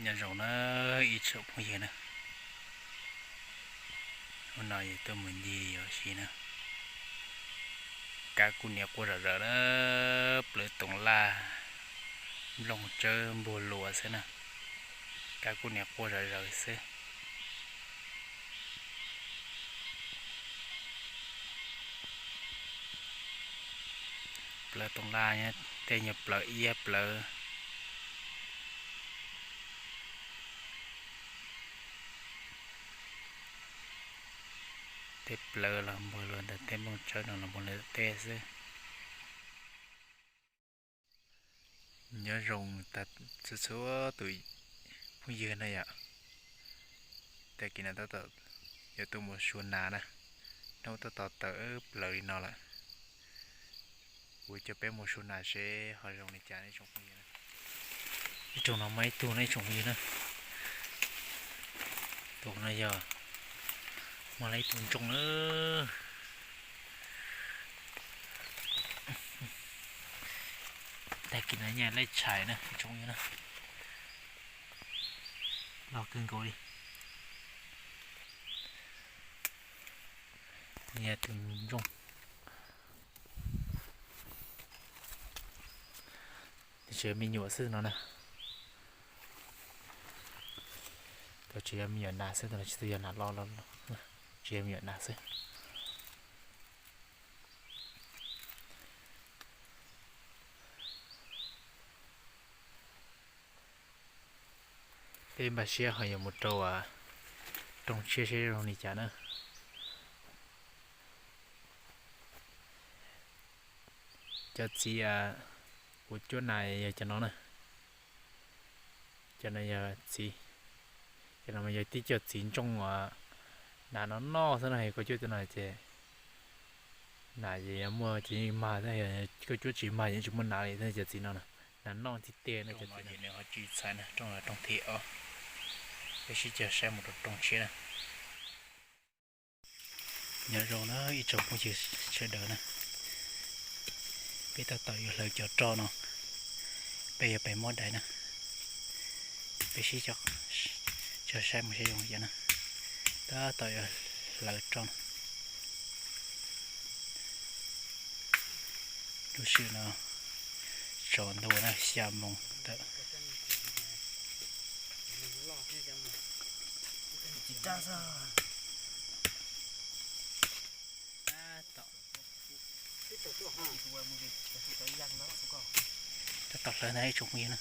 Nyob zoo na ib tsoom phooj ywg na, hnub no yus tuaj mus ncig yuav si na, kab kuj niam quaj zom zaws na, plawv toov laj, nplooj tsawb npuag luas xwb na, kab kuj niam quaj zom zaws xwb. Plawv toov laj, tej nyuag plawv iab plawv, tej plawv los npuag luas ntawm tej nplooj tsawb no los npuag luas tej xwb. Nyob zoo tag txhua txhua tus phooj ywg na yom. Tag kis no tab tom yuav tuaj mus sua nas na, hnub tab tom tawm plaws li no lawm. Kuv coj peb mus sua nas seb ho zoo li cas na ib tsoom phooj ywg. Ib rooj no muaj ib tug na ib tsoom phooj ywg na. Tus no yog muaj lawm ib tug ntsooj na. Tag kis no nyaj laij tshais na ib tsoom phooj ywg na. Loj kawg nkaus li. Yog tus ntsooj. Tsis yog me nyuam xwb no na. Tus tsis yog me nyuam nas xwb, tus no tsis yog nas loj loj, tsis yog me nyuam nas xwb. Peb npaj siab ho yuav mus rau rooj tshiab seb zoo li cas na. Cov txiv kuv cuab nas yog cov no na. Cov no yog txiv, cov no yog tib co txiv ntsooj uas nas no noj xwb no, koj cuab cov no ces nas ces yog muaj ces yeej mag, koj cuab tsis mag yeej tsis muaj nas li, cov txiv no nas noj tib teg no. Cov txiv no ho tsis txhais na, rooj no rooj thib ob. Peb sib cog saib mus rau rooj tshiab na. Nyob zoo na ib tsoom phooj ywg sawv daws na, peb tab tom yuav hlawv cov roj no, peb yuav pem muab dais na. Peb sib cog saib mus saib zoo li cas na, tab tom yuav hlawv roj no. Lub sij hawm no tsaus ntuj na, xya moos tawm. Tab tom hlawv na ib tsoom phooj ywg na.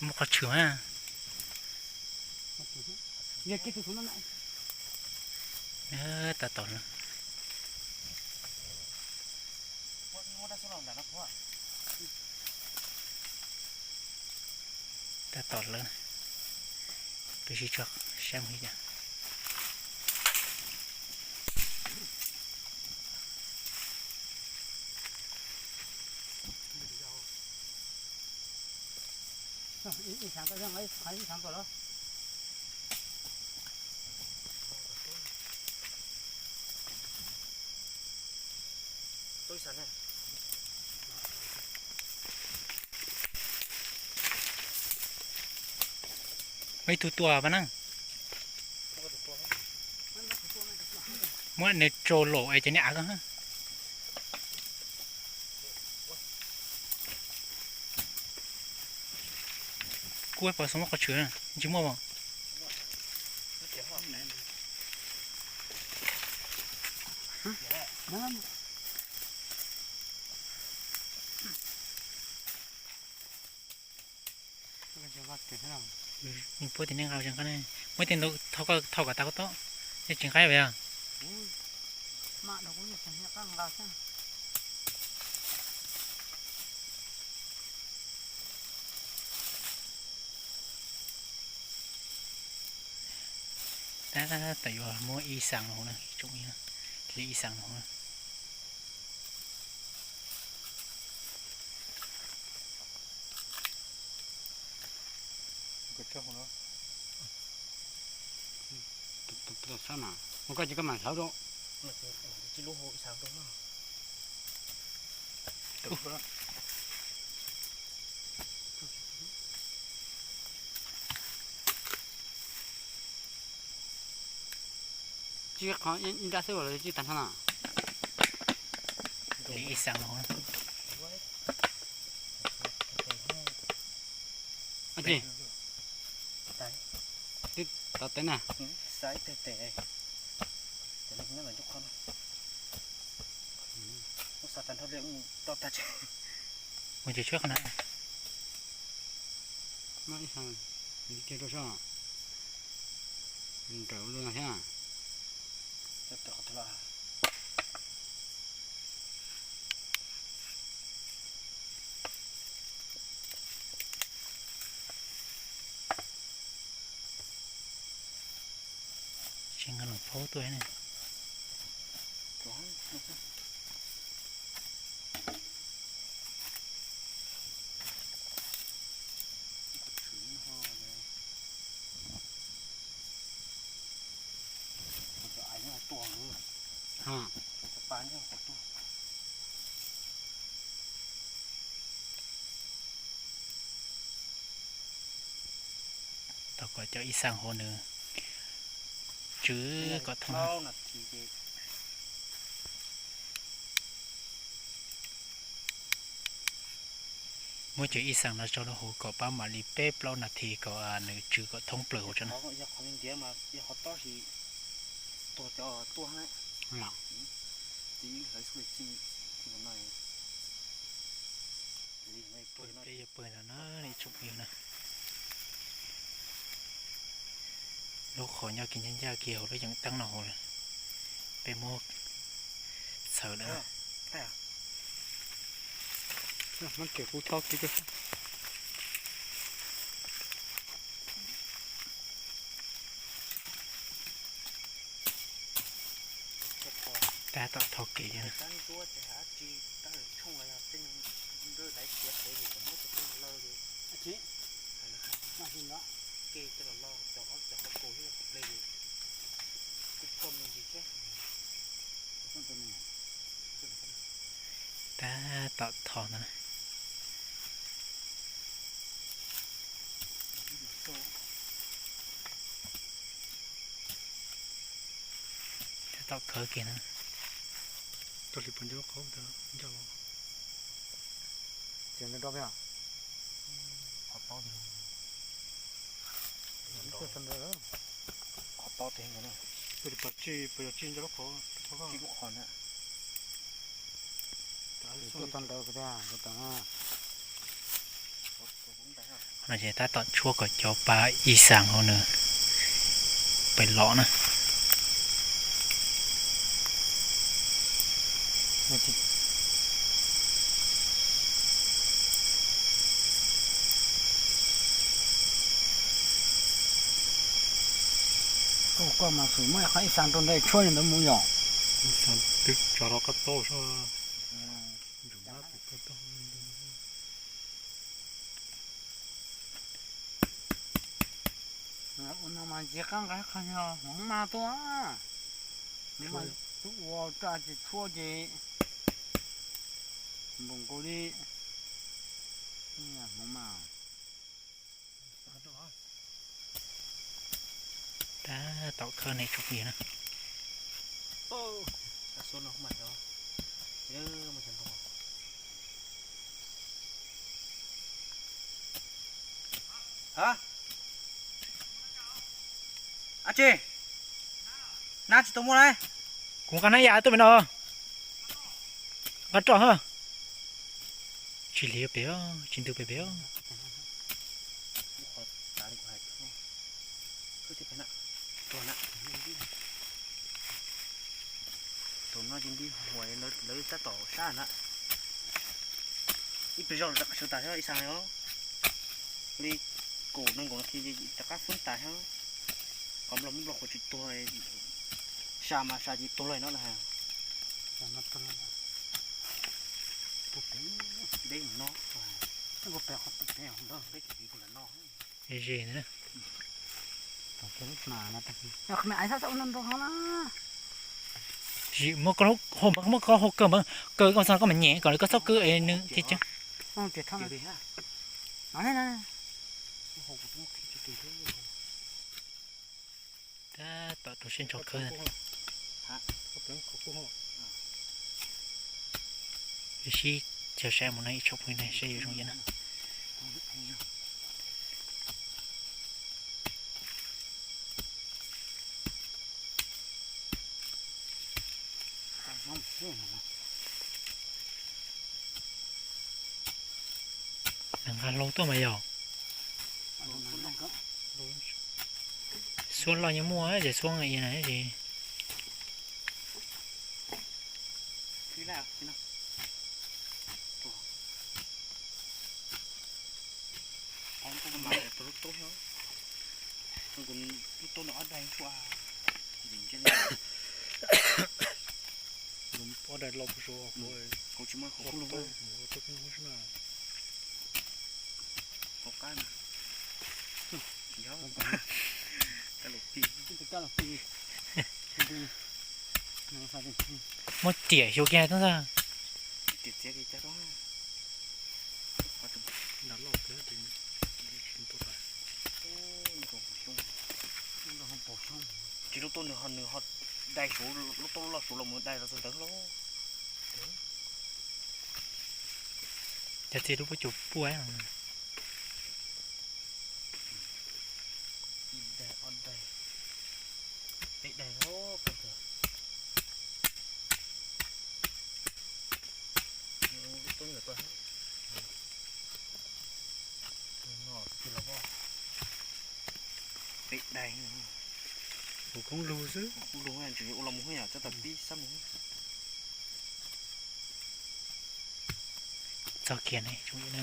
Muaj qhov tshwm na. Tab tom hlawv. Tab tom hlawv, peb sib tso saib mus li cas. Muaj ib tug tua pab na. Muab nws tso laum es cov niag av ko. Kuj pom xov muab qhov tshwm, tsis muaj os. Puab tis neej nqa tsis nqa ne. Muaj tis ntau thau kom tas koj tob, tsis nqa yog. Tab tom yuav muab ib xaas no na, tsoom ib, ib xaas no. Tus sab mas ua koj cia koj mam hlawv rau. Tsis qhov ib nrab xwb los tsis tag nrho na. Li ib xees los. Twb tau teb na. Mus tsis tshuab qhov na. Muab ib xees li kiag rau soj. Nrawm ua luaj no thiab. Tsis nqa lus paub tuaj ne. Tau kom cov ib xees hauv nws tsw kom thoob. Muab cov ib xees no tso rau hauv kom pab mam li peb plaub nas this kom nws tsw kom thoob plaws hauv tso na. Peb yuav pw ntawm no ib tsoom phooj ywg na. Lub qhov nyob kiag ncaj ncaj kiag hauv lub yeem teeb no hauv, peb muab txhawm lawm. Tab tom tho kev. Tab tom tho ntawd na. Tab tom khawb kiag na. Qhov paub tsis, peb yuav tsis nco lub qhov, tsis lub qhov na. No ces tab tom tshuab kom cov pa ib xees hauv nws pem los na. Koj mas xum muab qhov ib xees rau ntawd tshuab li ntawd mus yom. Ib xees twb tso rau koj tauj soj. Ua no mas ntxim qab nqa qhov nyuag hmoov mas tuaj. Hmoov mas ua raj ces tshuab ces npoo nkaus li hmoov mas. Tab tom khawb nej tsoom phooj ywg na. Ab tsi, nab tsis tau muaj na. Kuv nqa hnab yam tuaj pem no. Nqa roj ha. Tsis hliv pem, tsis ntws pem pem. Tus no ces nti huam lawv tab tom sab na. Ib pliag zog rov qab sawv tas thiab ib xaas os. Li kaum nees nkaum nas this rov qab fwb tas thiab. Qhov nplo muab nplo qhuav tsis tuag, sas mas sas ces tuag lawm no na. Deb no, deb no. Ze na. Muab koj hau kawg, muab koj hau kawg, koj txhob koj mas nyem kom koj txhob kawg es nws thiaj ceeb. Tab tom rau siab ntso kawg. Sib caug saib mus no ib tsoom phooj ywg na, saib yuav zoo li cas na. Nws nqa hlau tuaj mas yog. Xuab loj nyob muaj ces xuab ib na es. Ob daim los puag saum, muab riam xyuas kiag tub ntxawg. Tsis lub tuaj nws ho, nws ho dai suav, lub tuaj loj suav los mus dai los txog ntawd lauj. Cov txiv lub puab cus puaj. Ib daim, ob daim, peb daim os, kawg kawg. Lub tuaj ntawm tuaj. No twb los peb daim. Kuv koob lug xwb, kuv lug tseem yuav ua los mus yom, txhob tawm pib sab mus. Txog kiag ne, tsoom phooj ywg na.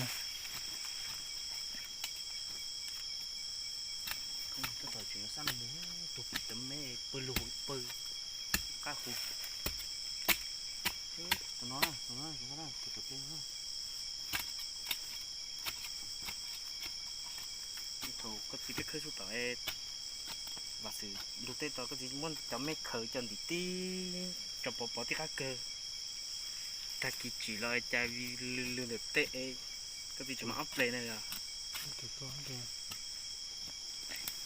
Txhob tawm tseem yuav sab los mus, tus pim tawv me pawg lug pawg qab hu. Tus no, tus no, tus no, tus tus peb no. Thaum koj txiv peb khawb xub tom, vam xwm ntug teb tod koj txiv muab cov me khaws coj ntim tib, tso pov pov tib qab kawg. Tag kis tsim los cas lw lw ntawm tej, koj txiv tseem mam ob ples na yog.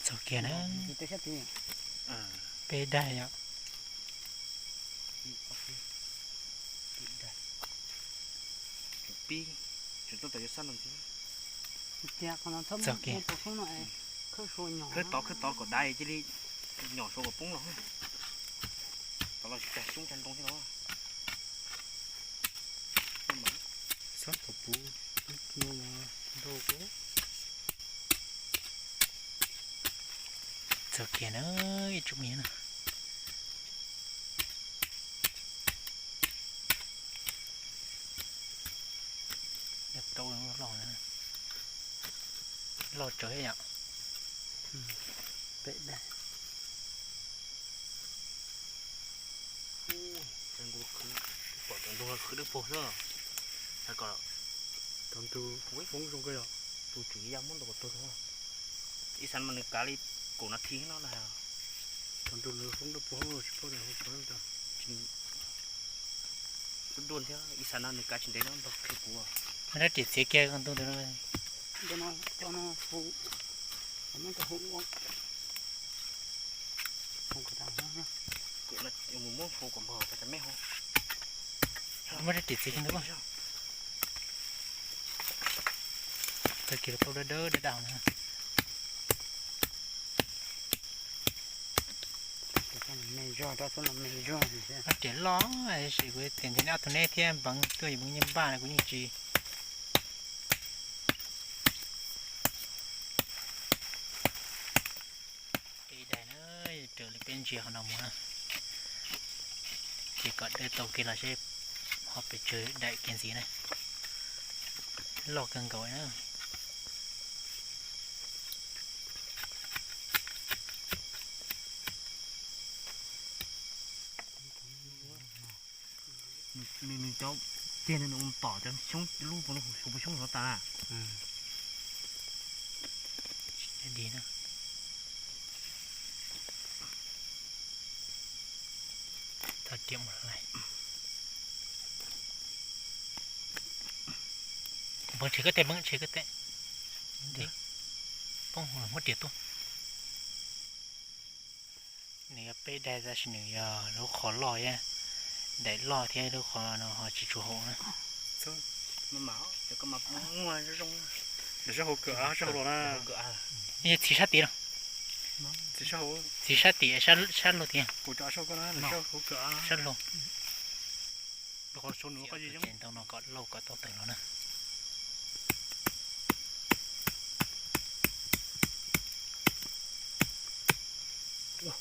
Txog kiag na, peb daim yom. Pib, tseem tuaj tom yuav sab no ntxiv. Txog kiag, khawb tod khawb tod kom dai cia li nyom suav kom poob los. Tod los tsis cag xyoob cag ntoo thiab los. Xob kom puv no mas nrau. Txog kiag na, ib tsoom phooj ywg na. Tau loj, loj tsawv yom. Peb daim. Pom cov ntug khwv dawb paug xwb. Xav kom tau ntug foob zoo kawg yom. Tus tswv yaj muab ntau kom tuag rau. Ib xav mas nws kav li kaum nas this no na. Tau ntug lawv foob dawb paug tsis paub tias hu tau. Dub dua thiab ib xav no nws kav tsis ntev no nrog kiag kuv. Muab rab riam txiav kiag ntug ntawd. Mus muab hau kom npog cov me hau. Muab rab riam txiav kiag ntawd. Tag kis los tau dawb dawb dawb daus na. Rab riam loj, tab sis kuv tias ntshe neb ob tug neb thiab npeev tuaj, yus npeev nyiaj npaj no kuv yeej tsis. Peb daim na, raws li peb ntsia qhov no mus na, ces kom dawb tau kiag los seb ho pes tsawg daim kiag ntxiv na. Loj kawg nkaus na. Nws, nws cov tiag nws mus tom cov xyoob lub puas xyoob xyov tas na. Di na. Tau tiam mus lawm. Npawg tshem koj tes, npawg tshem koj tes. Poob muab riam tuaj. Nws yog peb daim tab sis nws yog lub qhov loj thiab, daim loj thiab lub qhov no ho tsis tshua haum na. Txhij sab tid los na. Txhij sab tid, sab laug tiag. Sab laug. Ntau no kom lauj kom tau tawm los na. Rov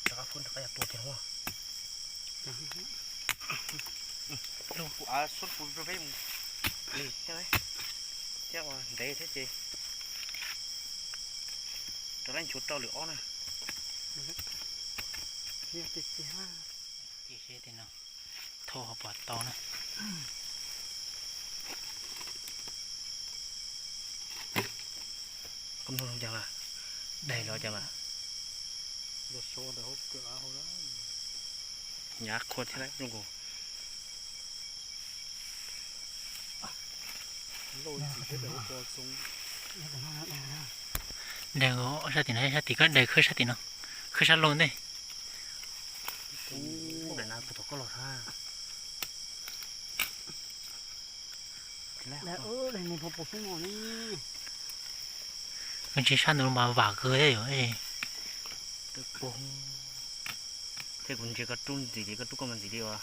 qab fuab rov qab yog tua kiag los. Kuv av xub kuv rau peb mus plig thiab, thiab ua ntev thiab ces rov qab nchuav rau lwm ob na. Cia seb tej no thauj ho puas tau na. Koj mloog zoo cas mas, daig los cas mas. Hnyav qhua thiab zoo nkaus. Daig sab tim no, sab tim koj daig khawb sab tim no, khawb sab laug ntej. Daig na puag tom koj los sab. Ntshe sab ntawd mas vam kawg thiab yom. Thiab kuv ntsia koj rub ntxim li, koj rub koj mas ntxim li as.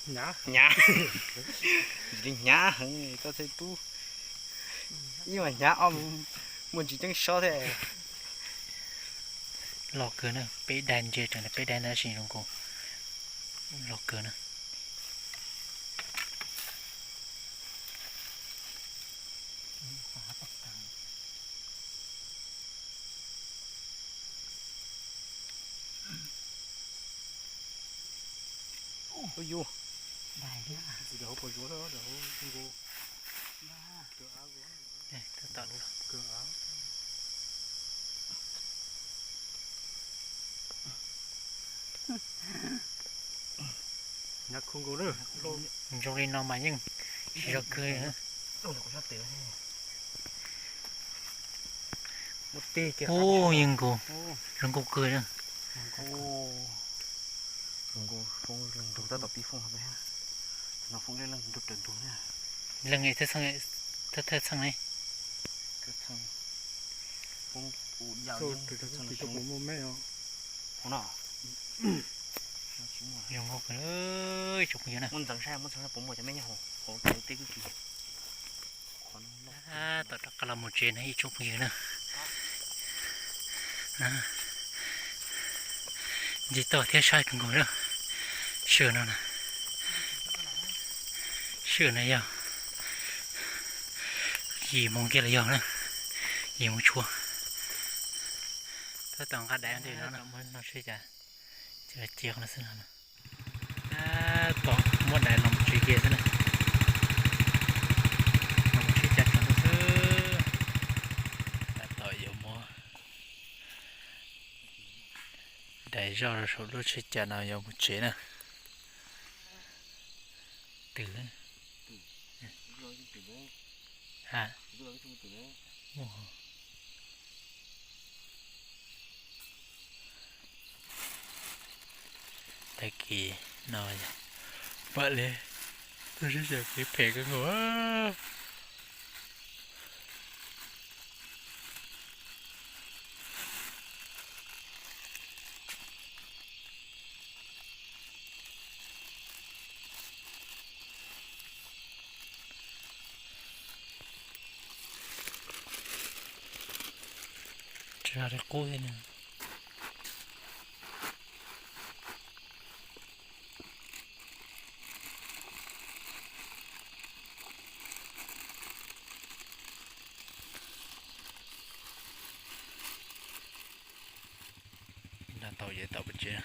Hnyav, ntxim li hnyav heev koj thiaj rub. Ib mas hnyav, ob muaj ntsis ceeb sob thiab. Loj kawg na, peb daig ntsia tseem peb daig tab sis zoo nkaus loj kawg na. Zoo li no mas yeej tsis zoo kawg. Ub, yeej nkaus, zoo nkaus kawg na. Leej thawj txheej ne. Zoo nkaus kawg tsoom phooj ywg na. Tom rov qab los mus tsev na ib tsoom phooj ywg na. Nce toj thiab saib kawg nkaus na. Sij hawm no na, sij hawm no yog yim moos kiag los yog na, yim moos tshuav. Tab tom nqa daim no no sib cas, cia qhov no xwb no. Tab tom muab daim los mus tsev kiag xwb na. Los mus tsev cas tso xwb. Tab tom yuav muab daim zoj rau saum lub tsheb cas no yuav mus tsev na. Twm. Ha. Tag kis no mam li tuaj sib xyaw kev phem kawg nkaus. Tsis hais li qub thiab na. Nrog tau ces tau pes tsev.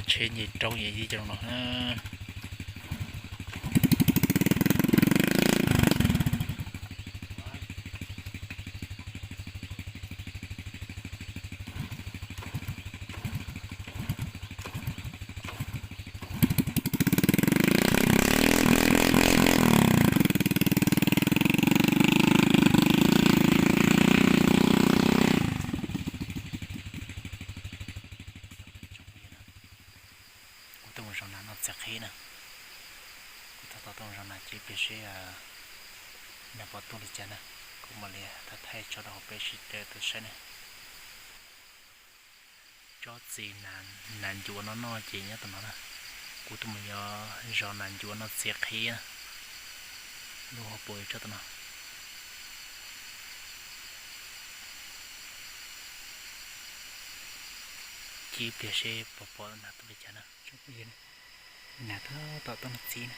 Cov Tsheb nce roob ces ib cov no na. Kuv tuaj mus zov nas noj txiv qhib na. Kuv tab tom tuaj mus zov nas ces ib pliag seb nas puas tuaj li cas na. Kuv mam li thaij thaij tso rau hauv peb sawv daws tau saib na. Tsob txiv nas ncuav no noj ces nyob tom no na. Kuv tuaj mus zov nas ncuav noj txiv qhib na. Lub hauv paus tsob tom no. Cia ib pliag seb puas pom nas tuaj li cas na. Nas tab tom tuaj noj txiv na.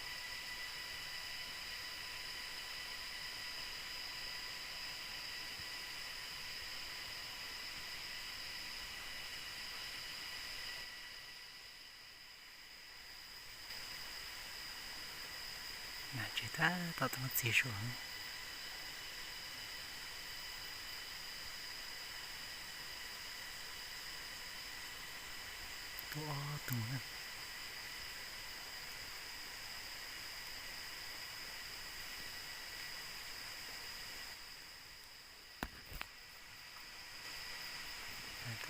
Nas tseem tab tom tuaj noj txiv sua. Tuaj ob tug na.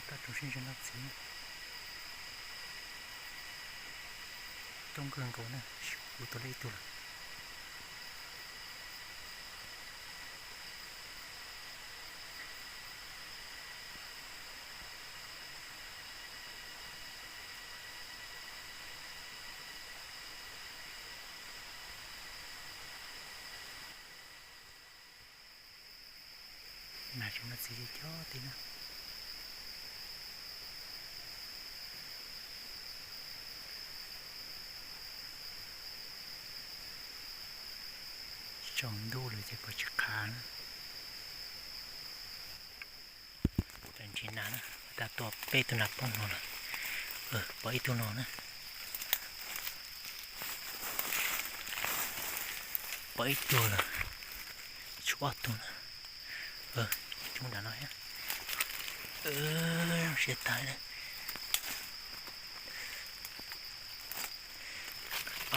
Tab tom tsaus sib ntse noj txiv na. Coob kawg nkaus na, kuv tua tau ib tug lawm. Nas tseem noj txiv coob tiag na. Tsaus ntuj lawm ces pom tsis qhav na. Tseem nrhiav nas na, tag tuaj peb tug nas poob no lawm. Pom ib tug no na. Pom ib tug lawm. Tshuav ob tug na. Tshuav nram no thiab. Siab tag na.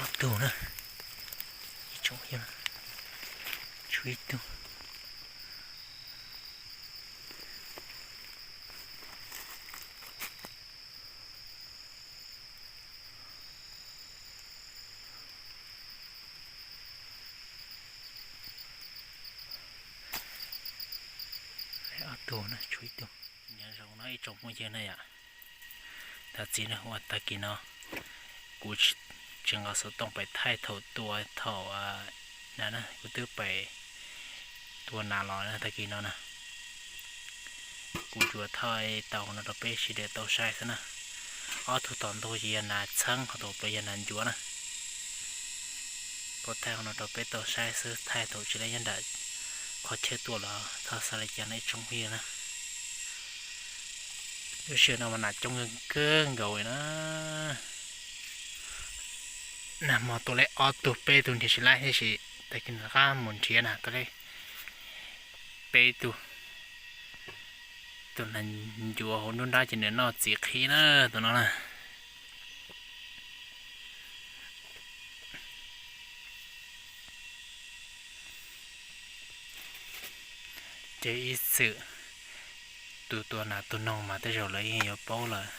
Ob tug na. Ib tsoom yog tshuav ib tug. Ob tug na, tshuav ib tug. Nyob zoo no ib tsoom phooj ywg na yom. Thov txim na uas tag kis no kuv tsis nqa xov tooj pem thaij thaum tua thaum na na, kuv twb pem tua nas los na tag kis no na. Kuv tsuas thaij tau no rau peb sawv daws tau saib xwb na. Ob tug tom ntug ces yog nas txheeb, ho tom pem yog nas ncuav na. Kuv thaij no rau peb tau saib xwb, thaij thaum tsis lawv nyob nram qhov chaw tuaj los txhob xav li cas no ib tsoom phooj ywg na. Lub sij hawm no mas nas coob kawg nkaus li na. Nag hmo tua li ob tug peb tug nrhiav tsis laib tiam sis tag kis no rov qab mus nrhiav na tua li peb tug. Tus nas ncuav hauv nruab nrab ces nws noj txiv qhib na, tus no na. Ces ib txwm tus tua nas tus noog mas tej zaum lawv yeej yuav paub lawm,